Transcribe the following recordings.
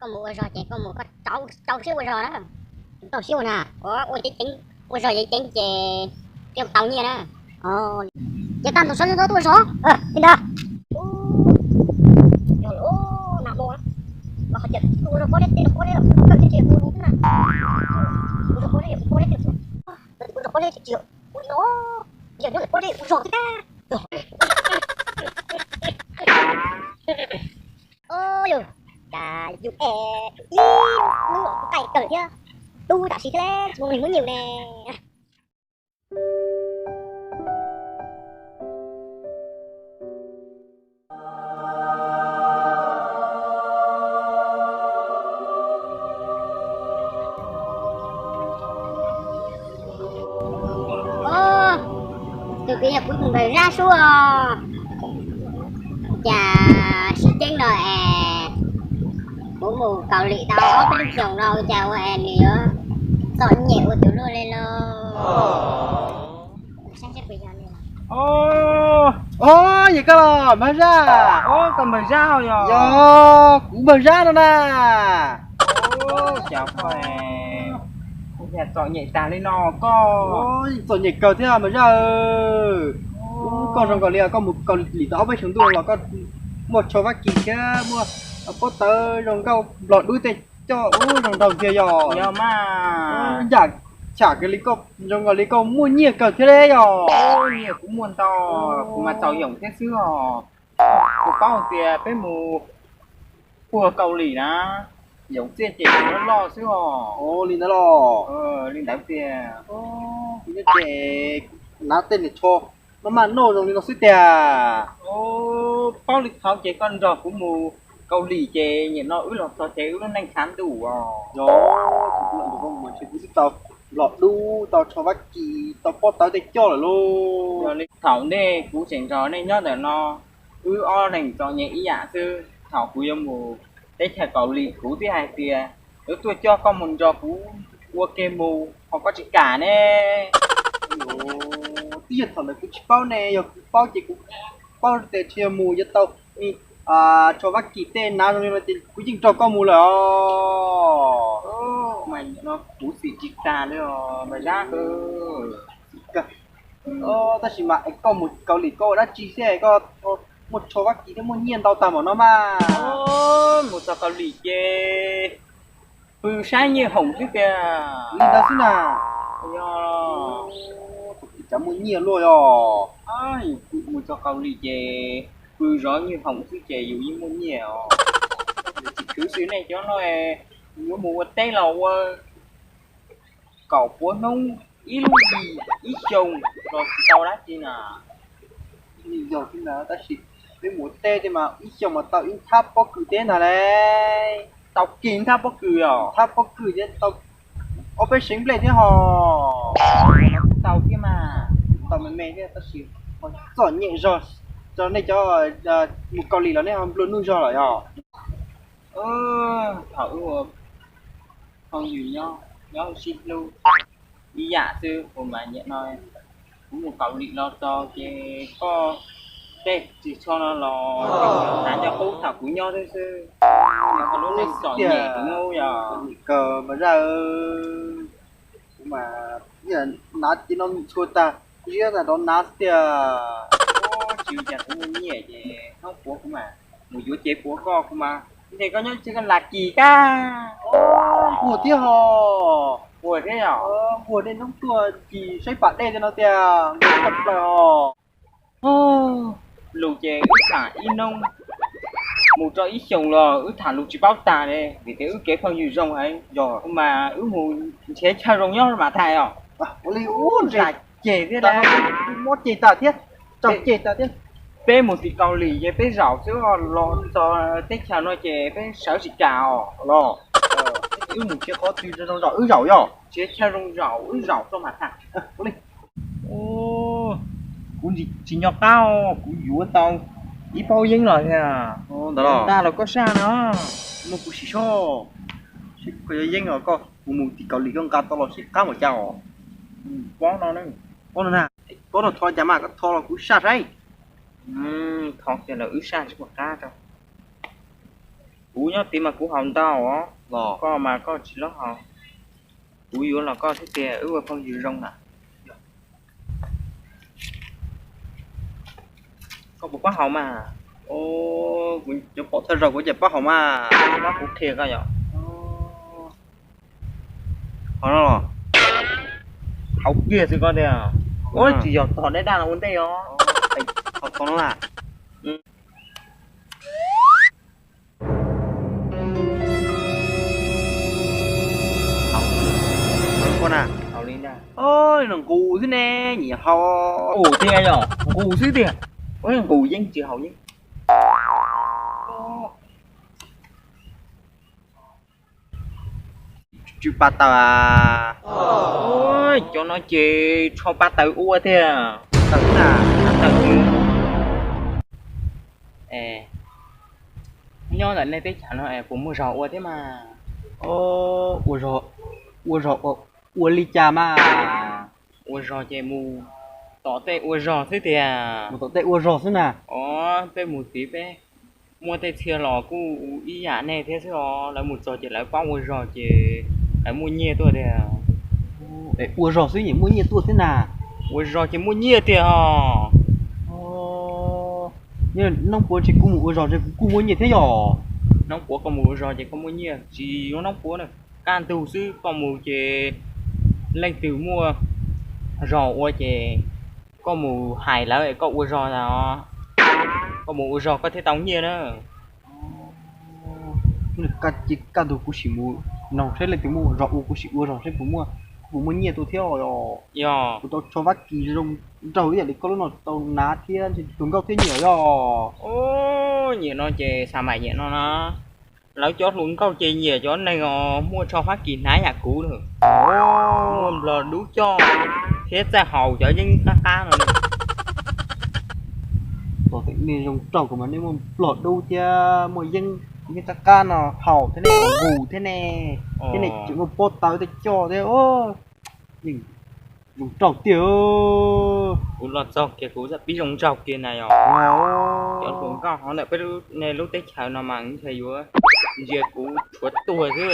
Koj mus ua zog ces koj mus koj rau siab ua zog na. Rau siab ua na. Ua ceev ceev, ua zog ceev ceev ces thiaj tau nyiaj na. Ces tag ntus sawv ntxov tuaj ua zog li ntawd. Ua yus, cas yus es ib hnub los kuv qaij kawg thiab, tub tam sim thiab tsis muaj neeg muab nyiaj ne. Tus kwv yog kuv tus npawg Zab Suab os. Cas sib ceeb no es kuv mus Kaus Lim tau ob peb lub xyoos no cas ua es nws yuav txom nyem ua tus luaj li lauj. Os, yog koj los npawg Zab? Koj npawg Zab yog? Yog, kuv npawg Zab no na. Cas koj txom nyem tag li no koj? Txom nyem kawg thiab npawg Zab. Ub, koj zoo nkaus li koj mus Kaus Lim tau ob peb xyoos ntuj los koj muaj tsho fab kis thiab muaj pob tawb zoo nkauj nplog dub tej coj ub zoo nraug tiag yog. Yog mas. Yam cham kawg li koj, zoo nkaus li koj muaj nyiaj kawg thiab li yog. Nyiaj kuv muaj ntau, kuv mas txaus yoom thiab xwb os. Kuv paub hais tias peb mus puag Kaus Lim na, yoov txiaj ces loj loj xwb os. Li ntawd los? Li ntawd tiag. Kuv nyob ces hnav tej niag tsho maj maj noj zoo li no xwb tiag. Paub li thaud ces koj nrog kuv mus Kaus Lim ces nim no wb los txog ces wb lub neej khav ntuj os. Yog, kuv twb tau nplog dub, tau tsho fab kis, tau pob tawb tej coj lawm lauj. Yog li thaum ntej kuv tseem nrog nej nyob ntawm no, wb ob leeg txom nyem ib yam xwb. Thaum kuv yuav mus teb chaws Kaus Lim kuv twb hais tias yuav tuaj coj koj mus nrog kuv ua ke mus ho koj tsis kam ne. Twb yog thaum ntawd kuv tsis paub ne, yog kuv paub ces kuv paub tias tsis yog mus yuav tau tsho fab kis tej hnav zoo li no ces kuv yeej nrog koj mus lawm os. Mas nim no kuv xim tsis tag li os npawg Zab. Tab sis mas es koj mus Kaus Lim koj ua dab tsi xwb koj muaj tsho fab kis thiab muaj nyiaj ntau tag npaum no mas? Mus txog Kaus Lim ces pw saib nyiaj hoom xwb tiag. Li ntawd xwb na? Yog. Tsis muaj nyiaj luaj yog? Mus txog Kaus Lim ces pw zov nyiaj hoom xwb ces yus yeej muaj nyiaj os. Tsis khwv xwb nej cov no, yuav mus ua teb los ua kaum puav hnub ib lub hlis ib xyoos los tsis tau dab tsi na. Yog thiab ntag, tab sis peb mus ua teb thiab mas ib xyoos mas tau ib nthab pob kws teb ntag lauj. Tau kis nthab pob kws os? Nthab pob kws thiab tau ob peb seev nplej thiab hos. Tau thiab mas. Tau me me thiab tab sis txom nyem zog. Tso nej cov mus Kaus Lim los nej ho nplua nuj zog lawm yog? Thaum wb ua phooj ywg nyob, nyob sib hlub ib yam xwb, kuv mas nim no kuv mus Kaus Lim los txog ces koj tej ris tsho no los hnav nco qub thaum kuv nyob xwb xwb. Lub neej txom nyem kuv hnub yog. Kawg mas zaj, kuv mas hnav ces no txhua tag, ziab tag rov hnav xwb tiag. Tsis ua cas, kuv muaj nyiaj ces hnub puav kuv mas mus yuav cev puav koj, kuv mas ntshe koj nyob tsis koj las kis kab. Puag thiab hos. Puag thiab yog? Puag dej hnub tuaj kis saib pam dej tej no tiag, nkag tshaj plaws hos. Lus ces wb tham ib hnub mus rau ib xyoos los wb tham lus tsis paub tag li, vim tias wb kev phooj ywg zoo heev. Yog mas wb mus nrhiav chaw zoo nyob mam tham os. Ua li ub, ntshe ceg thiab, mob ceg tas thiab, tsaug ceg tas thiab. Peb mus tim Kaus Lim ces peb zaum xwb, los txog teb chaws no ces peb sawv tsis kam os los. Wb mus nrhiav qhov twg zoo zaum wb zaum yog, nrhiav chaw zoo zaum wb zaum txog mam tham. Ua li. Kuv tsis nco qab, kuv yuav tau ib pob yeeb los thiab. Ntawd los? Ntag los koj saj no. Muab kuv sim soj, seb koj yuav yeeb los koj, kuv mus tim Kaus Lim koj nqa tau los sib qab npaum cas os. Pob no, pob no na. Pob no thov cas mas koj thov los kuv saj saib. Thov kiag los wb saj tsis pom qab rau. Kuv nyob tid mas kuv haus ntau os, koj mas koj tsis loj haus. Kuv yuav los koj thiab tiag, wb ua phooj ywg zoo na. Koj puas paub haus mas? Kuv cov pom thawj zaug kuv ces paub haus mas, koj kuv qhia koj yom. Ho no, haus kiag xwb koj tiag. Ua tsis yog tog dab daj no ua ntej os. Haus tog no na. Haus li na. Nqus xwb ne, nyiam haus. Ua thiab yog nqus xwb tiag. Nqus yeeb tsis haus yeeb. Tsw pa taws a. Cov no ces tsho pa taws ua tiag. Taws na, taws. Nyob ntawm nej teb chaws no es puas muaj zog ua thiab mas? Ua zog, ua zog ua li cas mas? Ua zog ces mus tom tej ua zog xwb tiag. Mus tom tej ua zog xwb na? Os, peb mus tid peb muaj tej txhia los kuj ib yam nej thiab xwb os. Lawv mus txog ces lawv pab ua zog ces lawv muaj nyiaj tuaj tiag. Ua zog xwb nyiam muaj nyiaj tuaj thiab na? Ua zog ces muaj nyiaj tiag os. Nyob noob puav ntshe kuv mus ua zog ntshe kuv kuj muaj nyiaj thiab yog? Noob puav koj mus ua zog ces koj muaj nyiaj, tsis yog noob puav na, kaj ntug xwb koj mus ces leej twg muaj zog ua ces koj mus hais lawv es koj ua zog os, koj mus ua zog koj thiaj tau nyiaj na. Kaj ntug kuv sim mus noog saib leej twg muaj zog ua, kuv sim ua zog saib puas muaj, puas muaj nyiaj tuaj thiab os. Yog kuv tau tsho Fab Kis zoo nraug ib yam li koj lub no tau hnav thiab ntshe tus nkauj thiab nyiam yog. Nyiam no ces xa mais nyiam no na. Lawv cov hluas nkauj ces nyiam cov neeg os muaj tsho Fab Kis hnav yam kuv na. Muaj nplog dub coj thiab txaij haus cov yeeb qab qab no. Tom tej nej zoo nraug mas nej muaj nplog dub thiab muaj yeeb, yeeb qab qab no haus thiab ne, nqus thiab ne, thiab nej tseem muaj pob taws tej coj thiab. Yeej zoo nraug tiag. Kuv los txog kiag kuv pib zoo nraug kiag na yog. Cov hluas nkauj hauv ntawm peb lub teb chaws no mas ntshe yuav ntsia kuv tshuav tuag xwb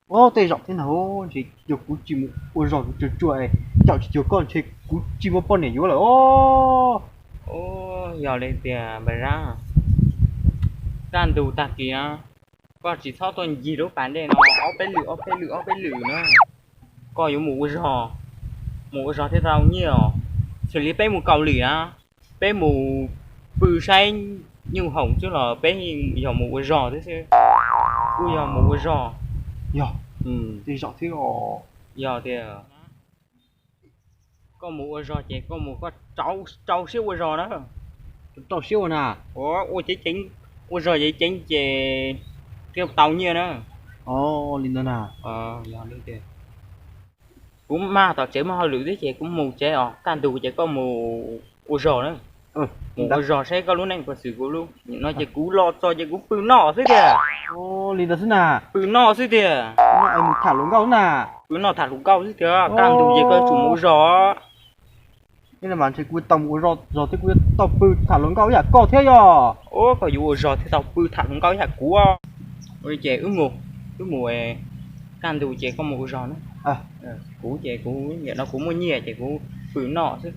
os. Tej zaum thiab na, ntshe yog kuv tsis mus ua zog tsuag tsuag, caum tsis cuag koj ntshe kuv tsis muaj poj niam yuav lawm os. Yog li tiag npawg Zab, kaj ntug tag kis no koj tsis txhob tuaj ncig lub pas dej no ob peb lwm ob peb lwm ob peb lwm na. Koj yuav mus ua zog, mus ua zog thiaj tau nyiaj os. Xws li peb mus Kaus Lim na, peb mus pw saib nyuj hoom xwb los peb yog mus ua zog thiab xwb. Kuj yog mus ua zog. Yog, tej zaum thiab os. Yog tiag, koj mus ua zog ces koj mus koj rau siab ua zog na. Rau siab ua na. Ua ceev ceev, ua zog ceev ceev ces thiaj tau nyiaj na. Li ntawd na. Kuv mas tom tsev muaj hauj lwm thiab ces kuv mus tsev os, kaj ntug ces koj mus ua zog na. Mus ua zog saib koj lub neej puas xwm kuv lub. Nim no ces kuv los txog ces kuv pw noj xwb tiag. Li ntawd xwb na. Pw noj xwb tiag. Mus tham hluas nkauj na. Pw noj tham hluas nkauj xwb tiag, kaj ntug ces koj tsum mus ua zog. Ntshe kuv tau mus ua zog, zog thiab kuv yuav tau pw tham hluas nkauj ib yam koj thiab yog. Koj yuav ua zog thiaj tau pw tham hluas nkauj ib yam kuv. Ces wb mus, wb mus, kaj ntug ces koj mus ua zog na. Kuv ces kuv nim no kuv muaj nyiaj ces kuv pw noj xwb.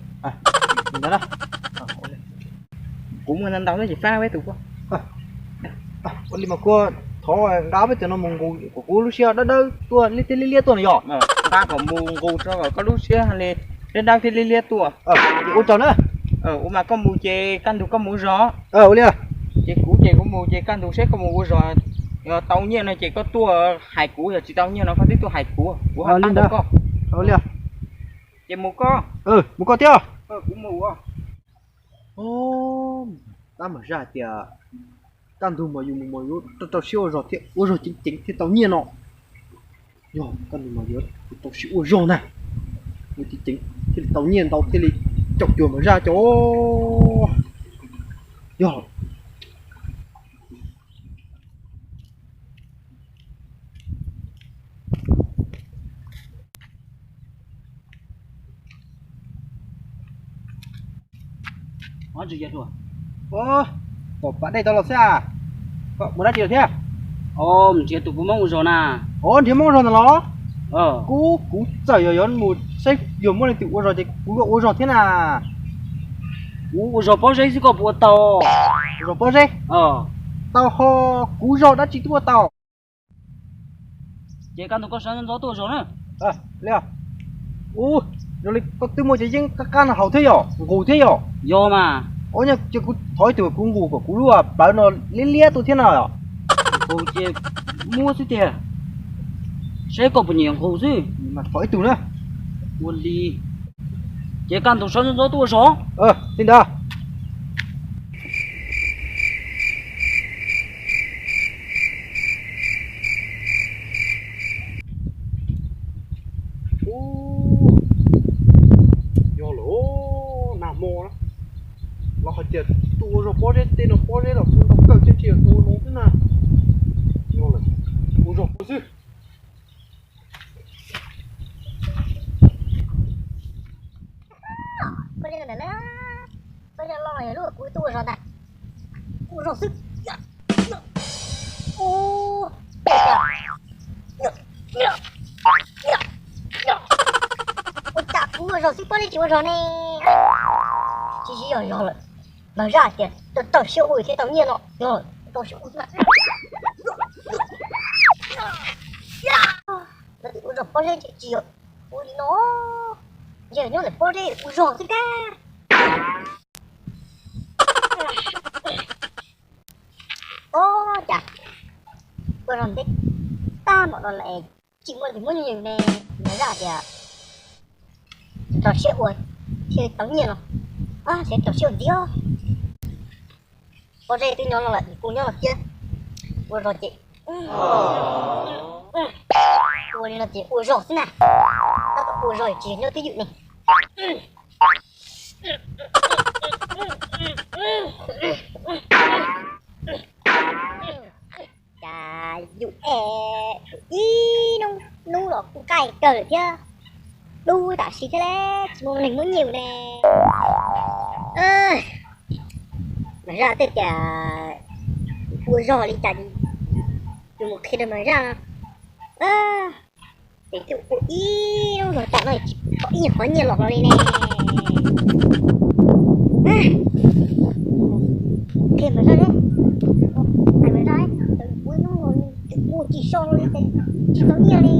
Kuv muaj ntau ntau thiab ces faib peb tus. Ua li mas kuv thov nqa peb tus no mus nqus kom kuv lub siab dawb dawb tuaj thiab liab liab tuaj no yog. Nqa kom mus nqus tso kom koj lub siab li dawb dawb thiab liab liab tuaj. Ua tsaug na. Ua mas koj mus ces kaj ntug koj mus ua zog. Ua li. Ces kuv ces kuv mus ces kaj ntug seb koj mus ua zog, yog tau nyiaj no ces koj tuaj hais kuv, yog tsis tau nyiaj no koj twb tuaj hais kuv, kuv haj pab tau koj. Ces mus koj. Mus koj thiab. Kuv mus. Tab mas zaj hais tias kaj ntug mas yus mus mas yuav rau rau siab ua zog thiab ua zog ceev ceev thiaj tau nyiaj no. Yog kaj ntug mas yuav rau siab ua zog na, ua ceev ceev thiaj li tau nyiaj ntau thiaj li caum cuag mas zaj cov. Yog. Tom pas dej tau los xwb. Koj mus dab tsi los thiab? Nrhiav tus puas Hmoob ua zog na. Os, nrhiav Hmoob ua zog ntag los? Kuv, kuv txawm yog yuav mus saib yog muaj leej twg ua zog ces kuv yuav ua zog thiab na. Kuv ua zog pob zeb xwb koj puas ua tau? Ua zog pob zeb? Tau ho, kuv zog dab tsi twb ua tau. Ces kaj ntug koj sawv ntxov ntxov tuaj ua zog na. Ua zoo li koj twb muaj cov yeeb qab qab no haus thiab yom, nqus thiab yom? Yog mas. Ua nyaj ces kuv thov ib tug kuv nqus kom kuv lub plawv no liab liab tuaj thiab no. Nqus ces muab xwb tiag, seb koj puas nyiam nqus xwb. Thov ib tug na. Ua li, ces kaj ntug sawv ntxov ntxov tuaj ua zog. Li ntawd. Yog lawm, nag hmo na, los hais tias tuaj ua zog pob zeb, tej no pob zeb los kuj ntau kawg thiab, tsis yog tus no xwb na. Yog lawm, ua zog xwb. Pob zeb ntawm na, pob zeb loj yog lub kuv tuaj ua zog ntag. Ua zog xwb. Ua cas kuv ua zog xwb pob zeb tsis ua zog ne? Tsis yog zog lawm, mas zaj tias tau siab ua thiaj tau nyiaj no, yog tau siab ua xwb na. Ua zog pob zeb tsis yog ua li no, ntshe nyob ntawm pob zeb ua zog xwb kab. Ua cas ua zog ntev tag npaum no lawm tsis muaj leej twg muab nyiaj ne? Mas zaj tias rau siab ua thiaj tau nyiaj no, thiaj rau siab ua ntxiv. Pob zeb twb nyob no lawm kuv nyob no thiab. Ua zog ces, ua li no ces ua zog xwb na. Tab tom ua zog tsis nyob twj ywm ne. Cas yus es ib hnub los kuj qaij kawg thiab, dub tam sim thiab, tsis muaj neeg muab nyiaj ne. Mas zaj tej tias ua zog li cas yus mus qhia rau mas zaj no. Ces twb ua ib lub zog tas no tsis pom ib qho nyiaj los li ne. Qhia mas zaj, hais mas zaj, ua ib lub zog ua tsis so li ces tsis tau nyiaj li.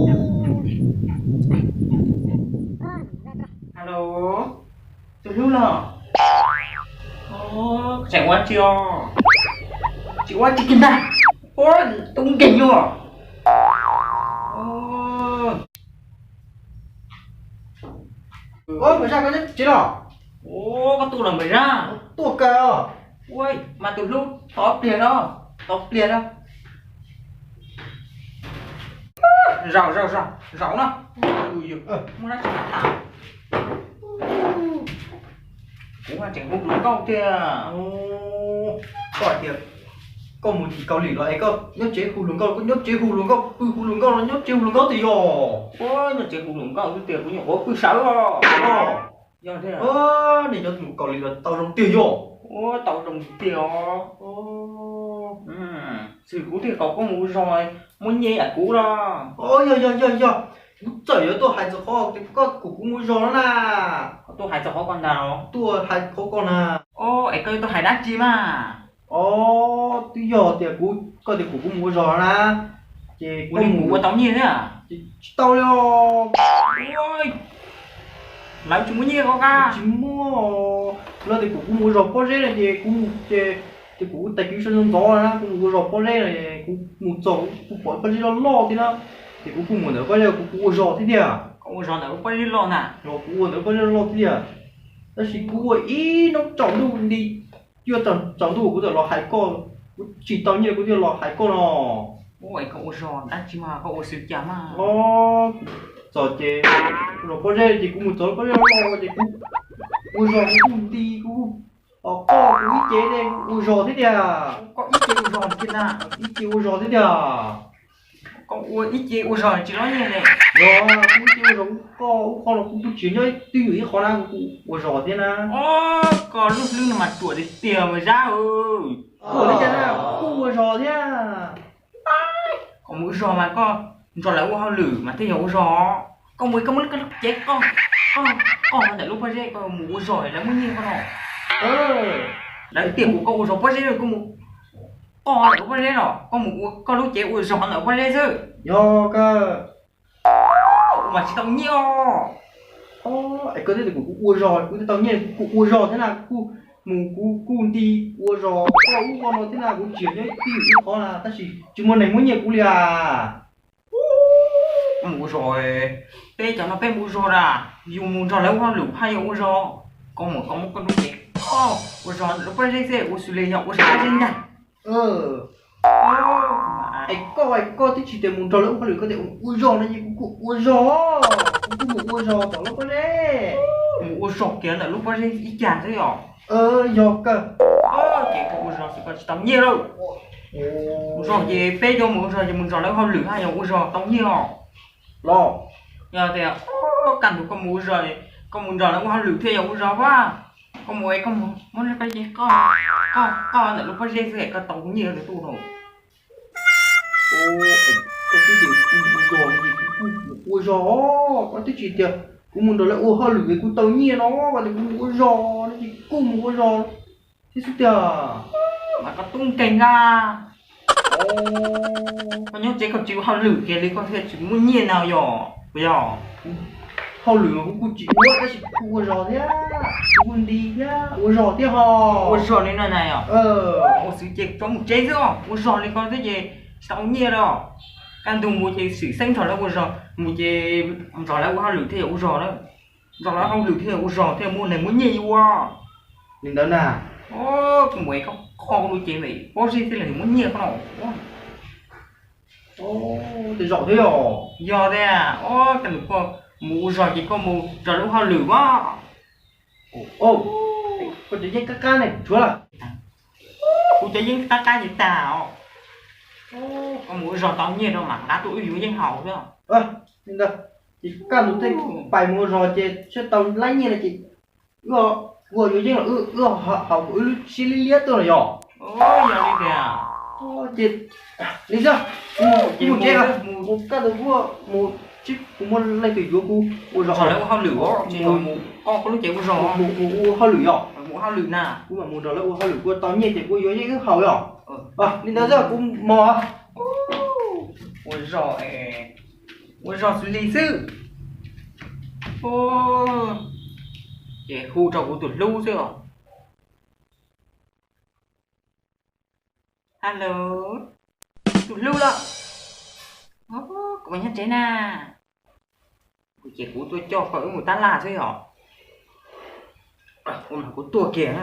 Alo, tus hlub los, tseem ua tsi os? Tsis ua tsis kiag ntag. Ua tus nkeeg yuav. Ua mas zaj koj nyob tsev los? Ua koj tuaj los mas zaj. Tuaj kawg os. Ua mas tus hlub tau pliag no, tau pliag no. Zaum zaum zaum zaum no, muaj dab tsi tham? Kuv tseem hu hluas nkauj tiag. Koj hais tias koj mus tim Kaus Lim los es koj nyob tsev hu hluas nkauj, koj nyob tsev hu hluas nkauj, pw hu hluas nkauj los nyob tsev hu hluas nkauj tiag yog? Ua nyob tsev hu hluas nkauj xwb tiag, kuv nyuam qhuav pw sawv os. Yog, ua nim no mus Kaus Lim los tau zoo tiag yog? Ua tau zoo tiag os. Xwm kuv thiaj kom koj mus ua zog muab nyiaj yam kuv los. Yog yog yog yog, kuv txawm yuav tuaj hais txog qhov koj kom kuv mus ua zog no na. Tuaj hais txog qhov koj ntag los? Tuaj hais qhov koj na. Es koj yuav tuaj hais dab tsi mas? Os, twb yog tias kuv, koj tias kom kuv mus ua zog na, ces kuv ua tau nyiaj thiab? Tsis tau li os. Lawv tsis muaj nyiaj ko ka? Tsis muaj. Lawv tias kom kuv mus ua zog pob zeb no ces kuv mus ces, ces kuv tais kwv sawv ntxov ntxov na, kuv mus ua zog pob zeb no, kuv mus txog kuv pom pob zeb loj loj thiab na, ces kuv kuj mus ntawm pob zeb kuv kuj ua zog thiab tiag. Koj ua zog ntawm pob zeb loj na? Los kuv ua ntawm pob zeb loj thiab tiag. Tab sis kuv ua ib hnub tsaus ntuj nti, twb tsaus ntuj kuv txawm los hais koj, kuv tsis tau nyiaj kuv thiaj los hais koj no. Koj ua zog dab tsi mas koj ua xwm cas mas? Txog ces, los pob zeb ces kuv mus txog pob zeb loj ces kuv ua zog kuv kuj nti kuv, koj kuv ib ce ne ua zog thiab tiag. Koj ib ce ua zog thiab tiag na? Ib ce ua zog thiab tiag. Koj ua ib ce ua zog tsis lob nyiaj ne? Yog, kuv ib ce ua zog, koj ub qho no kuv twb tsis nyob twj ywm ib qho na, kuv ua zog thiab na. Koj lub hlwb no mas ruam tiag tiag mas Zab. Ruam li cas na, kuv ua zog thiab. Koj mus ua zog mas koj nrog lawv ua hauj lwm mas thiaj yog ua zog. Koj mus koj muab koj lub cev qoj, qoj ntawm lub pob zeb koj mus ua zog lawv muab nyiaj koj no. Lawv tias kuv koj ua zog pob zeb koj mus qoj ntawm lub pob zeb los koj mus ua koj lub cev ua zog ntawm pob zeb xwb. Yog kawg. Ua mas tsis tau nyiaj os. Es koj twb tias kuv kuv ua zog kuv twb tau nyiaj kuv kuj ua zog thiab na, kuv kuj mus kuv kuj nti ua zog koj ub koj no thiab na, kuv tsis yog nyob ib tug ib qhov na tab sis tsis muaj neeg muab nyiaj kuv li as. Mus ua zog, peb cov no peb mus ua zog na, yus mus nrog lawv ua hauj lwm haj yog ua zog. Koj mus koj muab koj lub cev ua zog lub pob zeb xwb ua xws li yog ua zog pob zeb ntag. Es koj es koj twb tsis tias mus nrog lawv ua hauj lwm koj tias ua zog no ces kuv kuj ua zog, kuv kuj mus ua zog tom lub pob zeb. Mus ua zog kiag ntawm lub pob zeb ib cag xwb yom. Yog kawg. Ces koj ua zog xwb koj tsis tau nyiaj lauj. Ua zog ces peb cov mus ua zog ces mus nrog lawv ua hauj lwm haj yog ua zog tau nyiaj os. Los yog tias kaj ntug koj mus ua zog, koj mus nrog lawv ua hauj lwm thiaj yog ua zog as. Koj mus es koj mus muab koj cev qoj, qoj ntawm lub pob zeb xwb es koj tau nyiaj lwm tus no. Koj twb tias kuv mus ua zog no ces kuv kuj mus ua zog, koj twb tsis tias kuv mus nrog lawv ua hauj lwm es kuv tau nyiaj no, koj tias kuv mus ua zog no ces kuv kuj mus ua zog thiab xwb tiag. Mas koj tub nkeeg a, koj nyob tsev koj tsis ua hauj lwm kiag li koj thiaj tsis muaj nyiaj no yog puas yog? Hauj lwm kuv kuj tsis ua tab sis kuv kuj ua zog thiab, kuv kuj nti thiab ua zog thiab ho. Ua zog li no na yog? Ua xwb ces tso mus tsev xwb os, ua zog li koj thiab ces tsis tau nyiaj los. Kaj ntug mus ces xwm xeeb nrog lawv ua zog, mus ces nrog lawv ua hauj lwm thiaj yog ua zog na. Nrog lawv ua hauj lwm thiaj yog ua zog thiaj muaj neeg muab nyiaj ua. Li ntawd na. Kuv mus es koj qoj kuv lub cev ntawm pob zeb thiaj li muab nyiaj koj no. Tej zaum thiab yog. Yog tiag, kaj ntug koj mus ua zog ces koj mus nrog lawv ua hauj lwm mas. Koj cov yeeb qab qab ne tshuav lawm. Kuv cov yeeb qab qab ces tag os. Koj mus ua zog tau nyiaj rau mam nqa tuaj wb yuav yeeb haus xwb. Li ntawd ces kaj ntug tej pais mus ua zog ces seb tau laib nyiaj no ces wb, kuv yuav yeeb los wb haus kom wb lub siab liab liab tuaj los yog. Yog li tiag. Ces li xwb, kuv mus tsev, kuv kaj ntug kuv mus, kuv muaj leej twg yuav kuv ua zog. Nrog lawv ua hauj lwm os, mus, mus qoj koj lub cev ua zog, mus ua hauj lwm yog. Mus ua hauj lwm na. Kuv mam mus nrog lawv ua hauj lwm kuv tau nyiaj ces kuv yuav yeeb wb haus yog. Li ntawd xwb kuv mog. Ua zog, ua zog xws li xwb. Ces hu rau kuv tus hlub xwb os. Hello, tus hlub los? Kuv mas nyob tsev na. Kuv ces kuv tuaj coj koj wb mus tab laj xwb yog. Ua mas kuv tuaj kiag.